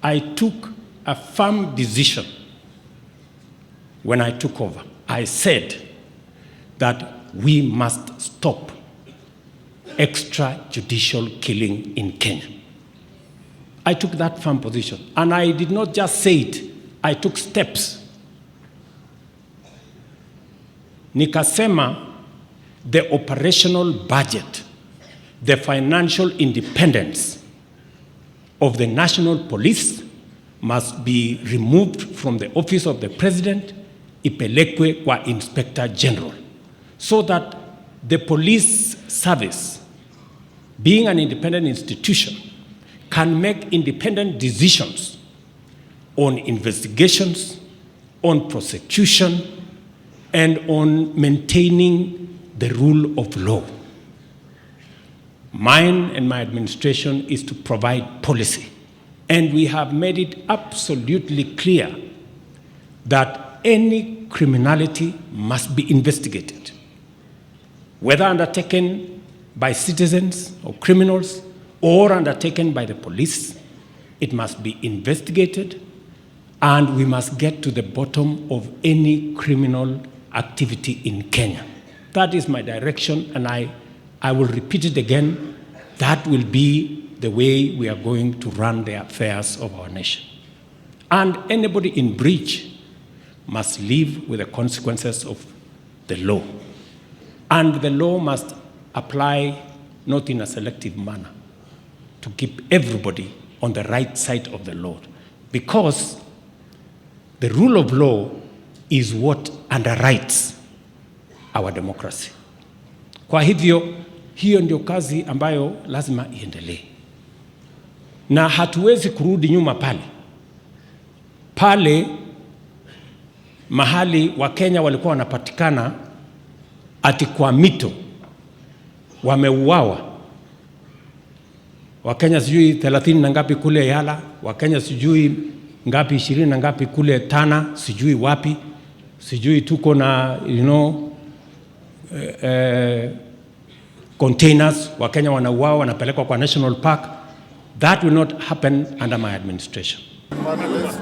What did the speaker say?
I took a firm decision when I took over. I said that we must stop extrajudicial killing in Kenya. I took that firm position. And I did not just say it, I took steps. Nikasema the operational budget, the financial independence of the national police must be removed from the office of the president, ipelekwe kwa inspector general, so that the police service, being an independent institution, can make independent decisions on investigations, on prosecution, and on maintaining the rule of law. Mine and my administration is to provide policy. And we have made it absolutely clear that any criminality must be investigated, whether undertaken by citizens or criminals or undertaken by the police. It must be investigated, and we must get to the bottom of any criminal activity in Kenya. That is my direction, and I will repeat it again. That will be the way we are going to run the affairs of our nation. And anybody in breach must live with the consequences of the law. And the law must apply not in a selective manner, to keep everybody on the right side of the law. Because the rule of law is what underwrites our democracy. Kwa hivyo hiyo ndio kazi ambayo lazima iendelee, na hatuwezi kurudi nyuma pale pale mahali Wakenya walikuwa wanapatikana ati kwa mito wameuawa. Wakenya sijui thelathini na ngapi kule Yala, Wakenya sijui ngapi ishirini na ngapi kule Tana, sijui wapi, sijui tuko na containers, Wakenya wanauawa wanapelekwa kwa national park. That will not happen under my administration.